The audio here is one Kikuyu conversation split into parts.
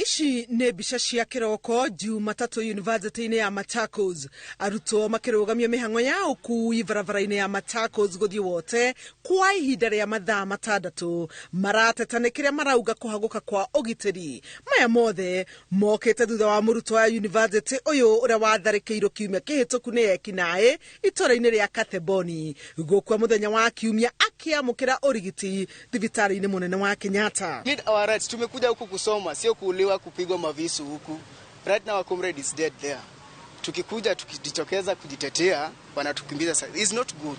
Ici nĩ mbica cia kĩroko Jumatatũ yunivasĩtĩ-inĩ ya Machakos, arutwo makĩrũgamia mĩhang'o ya ũkui barabara-inĩ ya Machakos gũthiĩ Wote kwa ihinda rĩa mathaa 6, marateta nĩ kĩrĩa marauga kũhagũka kwa ũgitĩri. Maya mothe mokĩte thutha wa mũrutwo wa yunivasĩtĩ ũyũ ũrĩa watharĩkĩirwo kiumia kĩhĩtũku nĩ ekinaĩ itũũra-inĩ rĩa Katheboni gũkua mũthenya wa Kiumia akĩamũkĩra ũrigiti thibitarĩ-inĩ mũnene wa Kenyatta. Need our rights. Tumekuja huku kusoma, sio kuuliwa, kupigwa mavisu huku. Right now our comrade is dead there. Tukikuja tukijitokeza kujitetea, wanatukimbiza. It's not good.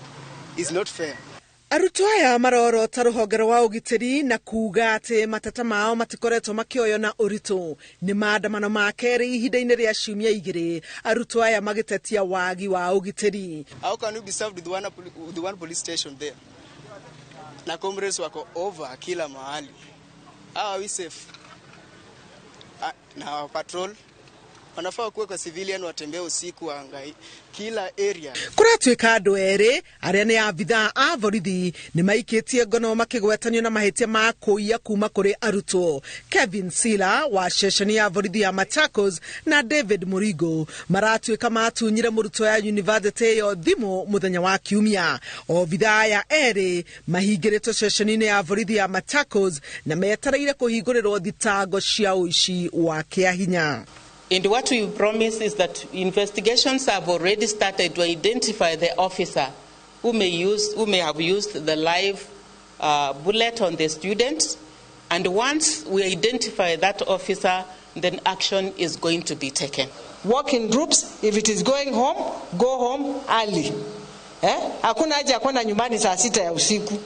It's not fair. Arutwo aya marorota rũhonge rwa ũgitĩri na kuga atĩ mateta mao matikoretwo makĩoywo na ũritũ. Nĩ maandamano ma kerĩ ihinda-inĩ rĩa ciumia 2, arutwo aya magĩtetia wagi wa ũgitĩri. How can you be served with one police station there? Na comrades wako over kila mahali. How are we safe? Na patrol wanafaa kuwa kwa civilian, watembee usiku waangalie kila area. Kũratuĩka andũ erĩ arĩa nĩ abithaa a borithi nĩ maikĩtie ngono makĩgwetanio na mahĩtia ma kũiya kuma kũrĩ arutwo. Kevin Sila wa ceceni ya borithi ya Machakos na David Murigo maratuĩka matunyire mũrutwo ya yunivasĩtĩ ĩyo thimũ mũthenya wa Kiumia. Obithaa aya erĩ mahingĩrĩtwo ceceni-inĩ ya borithi ya Machakos na metereire kũhingũrĩrwo thitango cia ũici wa kĩahinya. And what we promise is that investigations have already started to identify the officer who may have used the live bullet on the student. And once we identify that officer, then action is going to be taken. Walk in groups. If it is going home, go home early. Hakuna haja ya kwenda nyumbani saa 6 ya usiku.